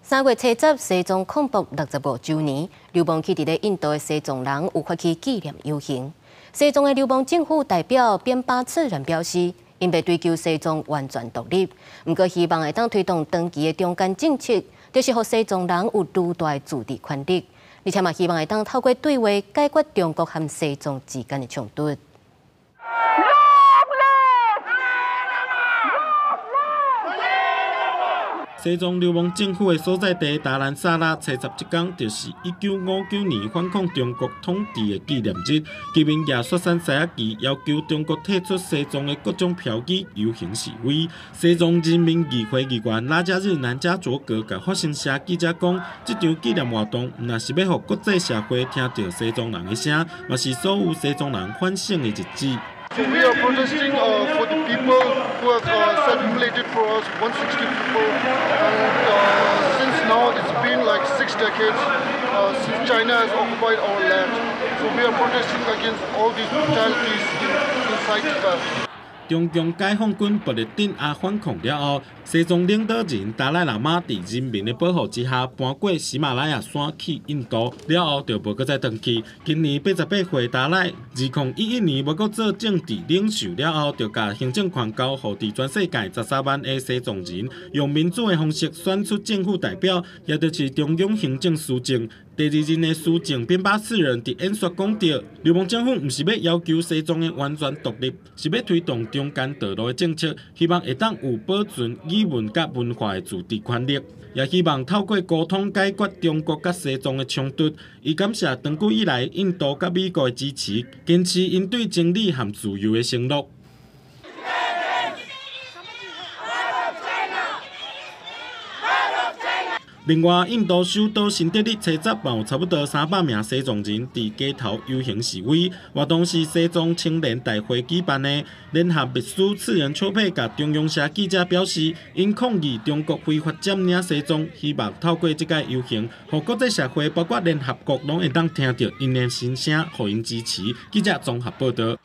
3月初十，西藏抗暴65周年，流亡去佇咧印度的西藏人有發起紀念遊行。西藏的流亡政府代表邊巴次仁表示，𪜶袂追求西藏完全獨立，毋過希望會當推動長期的中間政策，就是予西藏人有愈大的自治權力，而且嘛希望會當透過對話解決中國和西藏之間的衝突。 Long live! Long live! 西藏流亡政府的所在地達蘭薩拉，初十這工就是1959年反抗中國統治的紀念日。居民舉雪山獅仔旗，要求中國退出西藏的各種標語遊行示威。西藏人民議會議員拉加日南加卓格共法新社記者講，這場紀念活動毋但是欲予國際社會聽著西藏人的聲，嘛是所有西藏人反省的日子。 So we are protesting for the people who have self-immolated for us, 160 people. And since now it's been like 6 decades since China has occupied our land. So we are protesting against all these brutalities inside Tibet. 中共解放軍暴力鎮壓反抗了後，西藏領導人達賴喇嘛佇人民的保護之下搬過喜馬拉雅山去印度，了後就無閣再轉去。今年88歲達賴，2011年無閣做政治領袖了後，就共行政權交予佇全世界13萬个西藏人，用民主的方式選出政府代表，也就是中央行政司政。第二任的司政邊巴次仁佇演說講著，流亡政府毋是欲要求西藏的完全獨立，是欲推動中間道路的政策，希望會當有保存語文佮文化的自治權利，也希望透過溝通解決中國佮西藏的衝突。伊感謝長久以來印度佮美國的支持，堅持𪜶對真理和自由的承諾。 Out of China! Out of China! 另外，印度首都新德里初十嘛有差不多300名西藏人佇街頭遊行示威，活動是西藏青年大會舉辦的。聯合秘書次仁邱佩共中央社記者表示，𪜶抗議中國非法佔領西藏，希望透過這個遊行，予國際社會包括聯合國攏會當聽著𪜶的心聲，予𪜶支持。記者綜合報導。